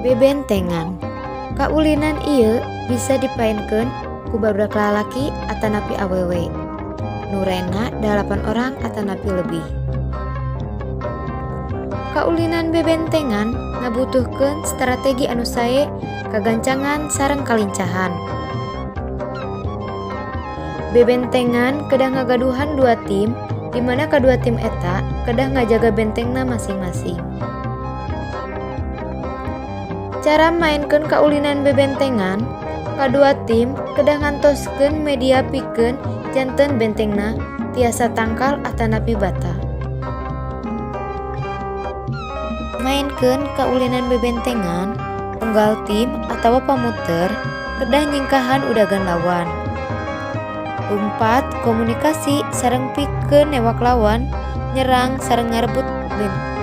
Bebentengan. Kaulinan ieu bisa dipaenkeun ku barudak lalaki atanapi awewe. Nu rena 8 orang atanapi lebih. Kaulinan bebentengan ngabutuhkeun strategi anu sae, kagancangan sareng kalincahan. Bebentengan kedah ngagaduhan dua tim, di mana kadua tim eta kedah ngajaga bentengna masing-masing. Cara maenkeun kaulinan bebentengan, kadua tim kedah ngantoskeun media pikeun janten bentengna tiasa tangkal atanapi bata. Maenkeun kaulinan bebentengan, unggal tim atawa pamuter kedah nyingkahan udagan lawan. Lumpat, komunikasi sareng pikeun newak lawan nyerang sareng ngarebut benteng.